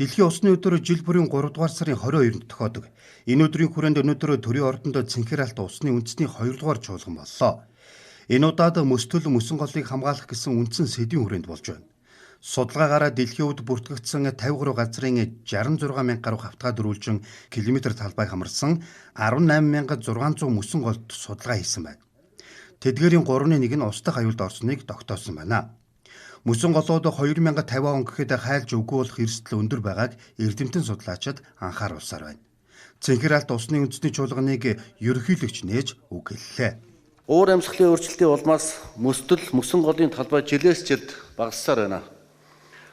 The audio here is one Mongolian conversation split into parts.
Дэлхийн усны өдөр жил бүрийн 3 дугаар сарын 22-нд тохиодог. Энэ өдрийн хүрээнд өнөөдөр төрийн ордонд Цэнхэр алт усны үндэсний 2 дугаар чуулган боллоо. Энэ удаад мөстөл мөсөн голыг хамгаалах гэсэн үндсэн сэдвийн хүрээнд болж байна. Судалгаагаараа дэлхийн өвд бүртгэгдсэн 53 газрын 66 мянга гаруй хавтгай дөрвөлжин километр талбайг хамарсан 18,600 мөсөн голд судалгаа хийсэн байна. Тэдгээрийн 3-ны 1 нь ус дахь аюулд орсныг тогтоосон байна. Мөсөн голууд 2050 он гэхэд хайлж үгүй болох эрсдэл өндөр байгааг эрдэмтэн судлаачид анхааруулсаар байна. Цэнхэр алт усны үндэсний чуулганыг ерөнхийлөгч нээж үг хэллээ. Уур амьсгалын өөрчлөлтийн улмаас мөстөл мөсөн голын талбай жилээс жилд багассаар байна.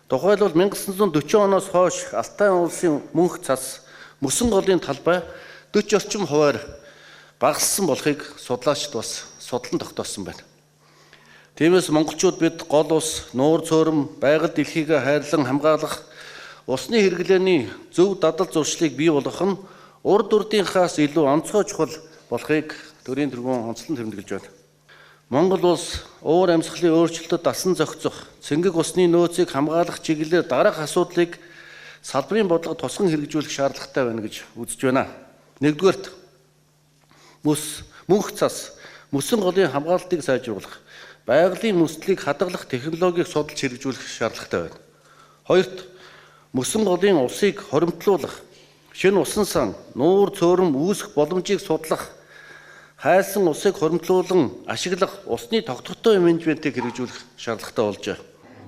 Тухайлбал 1940 оноос хойш Алтай улсын мөнх цас мөсөн голын талбай 40 орчим хувиар багассан болохыг судлаачид бас судлан тогтоосон байна. Тиймээс монголчууд бид гол ус, нуур цөөрөм, байгаль дэлхийг хайрлан хамгаалах, усны хэрэглээний зөв дадал зуршлыг бий болгох нь урд урдынхаас илүү онцгой чухал болохыг төрийн тэргүүн онцлон тэмдэглэж байна. Монгол улс уур амьсгалын өөрчлөлтөд дасан зохицох, цэнгэг усны нөөцийг хамгаалах чиглэлээр дараах асуудлыг салбарын бодлого тусган хэрэгжүүлэх шаардлагатай байна гэж үзэж байна. Нэгдүгээрт, мөнх цас, мөсөн голын хамгаалалтыг сайжруулах, байгалийн мөсдлийг хадгалах технологиг судалж хэрэгжүүлэх шаардлагатай байна. Хоёрт, мөсөн голын усыг хоримтлуулах, шинэ усан сан, нуур цөөрөм үүсэх боломжийг судлах, хайлсан усыг хоримтлуулан ашиглах усны тогтвортой менежментийг хэрэгжүүлэх шаардлагатай болжээ.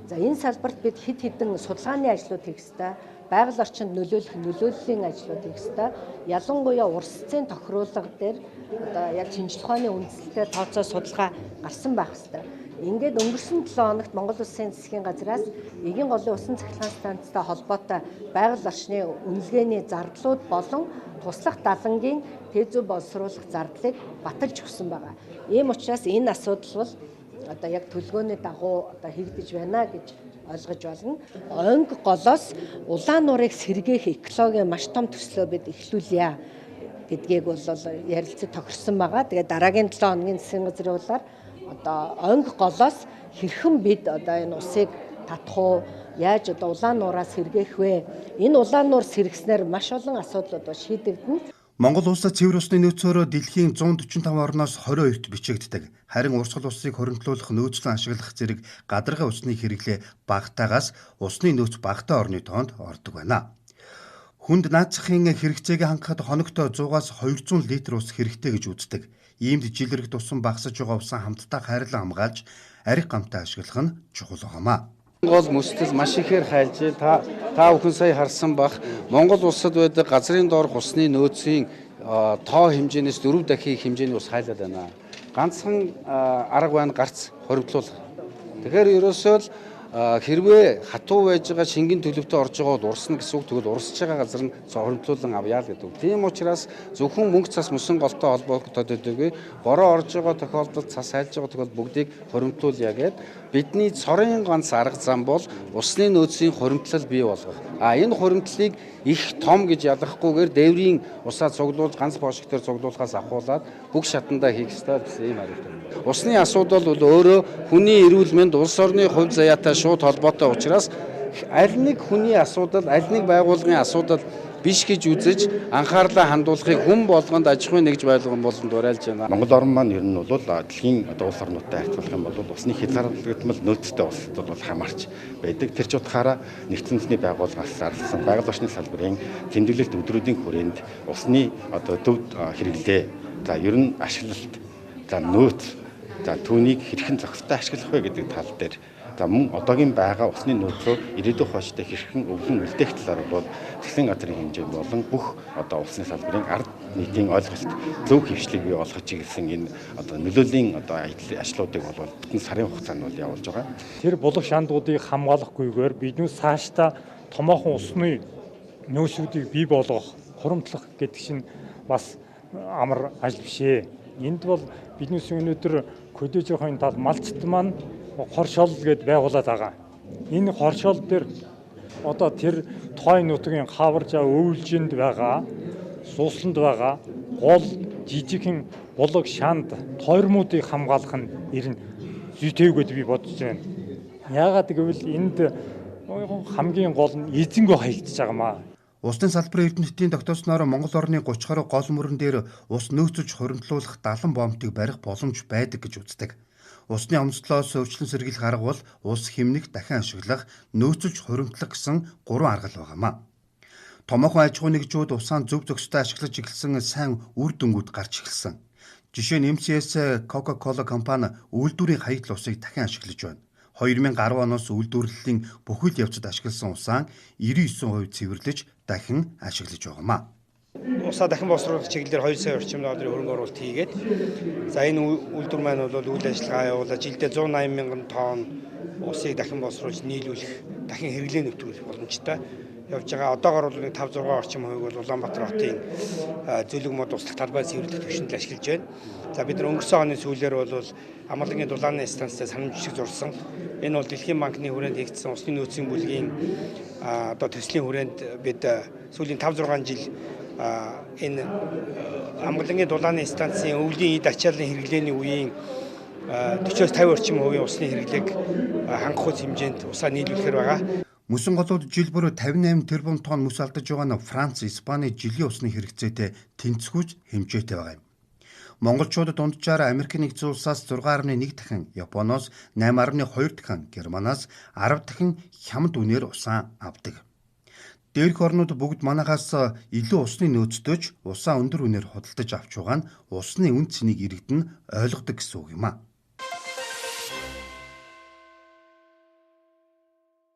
За, энэ салбарт бид хэд хэдэн судалгааны ажлууд хийх ёстой, байгаль орчинд нөлөөлөх нөлөөллийн ажлууд хийх ёстой. Ялангуяа урсцын тохируулга дээр одоо яг шинжлэх ухааны үндсэлтэй тооцоо судалгаа гарсан байх ёстой. Ингээд өнгөрсөн 7 хоногт Монгол Улсын засгийн газраас эгийн голын усан цахилгаан станцтай холбоотой байгаль орчны үнэлгээний зардлууд болон туслах далангийн тээзүү боловсруулах зардлыг баталж өгсөн байгаа. Ийм учраас энэ асуудал бол одоо яг төлөвлөгөөний дагуу одоо хийгдэж байна гэж ойлгож байна. Онг голоос улаан нуурыг сэргээх экологийн маш том төслөө бид эхлүүлье гэдгийг бол ярилцаж тохирсон байгаа. Тэгээд дараагийн 7 хоногийн засгийн газрын улаар одоо онг голоос хэрхэн бид одоо энэ усыг татах уу, яаж одоо улаан нуураа сэргээх вэ? Энэ улаан нуур сэргэснээр маш олон асуудлууд шийдэгдэнэ. Монгол улсад цэвэр усны нөөцөөр дэлхийн 145 орноос 22-т бичигддэг. Харин урсгал усыг хоригдлуулах, нөөцлөн ашиглах зэрэг гадаргын усны хэрэглээ багтаагаас усны нөөц багатай орны тоонд ордог байна. Хүнд наацхийн хэрэгцээг хангахад хоногт 100-аас 200 литр ус хэрэгтэй гэж үздэг. Иймд жил ирэх тусам багасж байгаа усан хамтдаа хайрлан хамгаалж, ариг гамтай ашиглах нь чухал байгаамаа. Гол мөстөл маш ихээр хайлж, та бүхэн сая харсан бах, Монгол улсад байдаг газрын доорх усны нөөцийн тоо хэмжээнээс 4 дахин их хэмжээний ус хайлаад байна. Ганцхан арга байна, гарц хоригдлуулах. Тэгэхээр ерөөсөө л хэрвээ хатуу байж байгаа шингэн төлөвтөө орж байгаа бол урсна гэсэн үг, тэгвэл урсж байгаа газар нь хоригдлуулан авъя л гэдэг үг. Тийм учраас зөвхөн мөнгө цас мөсөн голтой холбогдоод байдаггүй, бороо орж байгаа тохиолдолд, цас хайлж байгаа тохиолдолд бүгдийг хоримтлуулъя гэд бидний цорын ганц арга зам бол усны нөөцийн хоримтлал бий болгох. А энэ хоримтлалыг их том гэж ялгахгүйгээр дээврийн усаа цуглуулж, ганц бошиг дээр цуглуулахаас ахуулаад бүх шатандаа хийх ёстой гэсэн ийм арга. Усны асуудал бол өөрөө хүний эрүүл мэнд, улс орны хувь заяатай шууд холбоотой учраас аль нэг хүний асуудал, аль нэг байгууллагын асуудал биш гэж үзэж анхаарлаа хандуулахыг хүн болгонд аж ахуйн нэгж байгууллагын болонд уриалж байна. Монгол орн маань ер нь бол дэлхийн одоо улс орнуудтай харьцуулах юм бол усны хязгаарлагдмал нөөцтэй улсад бол хамаарч байдаг. Тэр ч утгаараа нэгдсэн үндэсний байгууллагаас зарласан байгаль орчны салбарын тэмдэглэлт өдрүүдийн хүрээнд усны одоо төв хэрэглээ, за ер нь ашиглалт, за нөөц, за түүнийг хэрхэн зохистой ашиглах вэ гэдэг тал дээр, за мөн одоогийн байгаа усны нөөцөө ирээдүйн хуульчтай хэрхэн өвлөн үлдээх талаар бол засгийн газрын хэмжээнд болон бүх одоо усны салбарын ард нийтийн ойлголт зөв хэвшлийг бий болгож чиглэсэн энэ одоо нөлөөлийн одоо ажлуудыг бол бүтэн сарын хугацаанд бол явуулж байгаа. Тэр булаг шандуудыг хамгаалахгүйгээр бидний цаашдаа томоохон усны нөөцүүдийг бий болгох, хуримтлах гэдэг чинь бас амар ажил биш ээ. Энд бол биднээс өнөөдөр көдөжийн тал малчт маань хоршоол гэдээ байгуулад байгаа. Энэ хоршоол дээр одоо тэр тойн нутгийн хаваржаа өвлжинд байгаа, сусланд байгаа гол жижигхэн булаг шанд тойрмуудыг хамгаалах нь ер нь зүйтэйг гэж би бодож байна. Яагаад гэвэл энд Хамгийн гол нь эзэнгөө хаягдж байгаа маа. Усны салбарын эрдэмтдийн тогтоосноор Монгол орны 30 гаруй гол мөрөн дээр ус нөөцөж хуримтлуулах 70 бомтыг барих боломж байдаг гэж үздэг. Усны хомсдлоос өвчлөн сэргийлэх арга бол ус хэмнэх, дахин ашиглах, нөөцөлж хуримтлах гэсэн гурван арга л байгаамаа. Томоохон аж ахуйн нэгжүүд усаа зөв зохистой ашиглаж эхэлсэн сайн үр дүнгууд гарч эхэлсэн. Жишээ нь MCS Coca-Cola компани үйлдвэрийн хаягдал усыг дахин ашиглаж байна. 2010 оноос үйлдвэрлэлийн бүхэл явцад ашигласан усаа 99% цэвэрлэж дахин ашиглаж байгаамаа. Усаа дахин боловсруулах чиглэлээр 2 сая орчим долларын хөрөнгө оруулалт хийгээд, за энэ үйлдвэр маань бол үйл ажиллагаа явуулаад жилдээ 180 мянган тонн усыг дахин боловсруулж нийлүүлэх, дахин хэрэглээ нэвтрүүлэх боломжтой явж байгаа. Одоогор бол 5 6 орчим хувийг бол Улаанбаатар хотын зөлөг мод услах талбай цэвэрлэх түвшинд ашиглаж байна. За бид нар өнгөрсөн оны сүүлээр бол Амгалангийн дулааны станцтай санамж жишг зурсан. Энэ бол Дэлхийн банкны хүрээнд хийгдсэн усны нөөцийн бүлгийн одоо төслийн хүрээнд бид сүүлийн 5 6 жил энэ Амгалангийн дулааны станцын өвлийн эд ачааллын хэрэглээний үеийн 40-оос 50 орчим хувийн усны хэрэглээг хангах хэмжээнд усаа нийлүүлэхээр байгаа. Мөсөн голууд жил бүр 58 тэрбум тонн мөс алдаж байгаа нь Франц, Испани жилийн усны хэрэгцээтэй тэнцвүүж хэмжээтэй байгаа юм. Монголчууд дунджаар Америк нэгдсэн улсаас 6.1 дахин, Японоос 8.2 дахин, Германаас 10 дахин хямд үнээр усаа авдаг. Дээрх орнууд бүгд манайхаас илүү усны нөөцтэй ч усаа өндөр үнээр худалдаж авч байгаа нь усны үн цэнийг иргэд нь ойлгодог гэсэн үг юм а.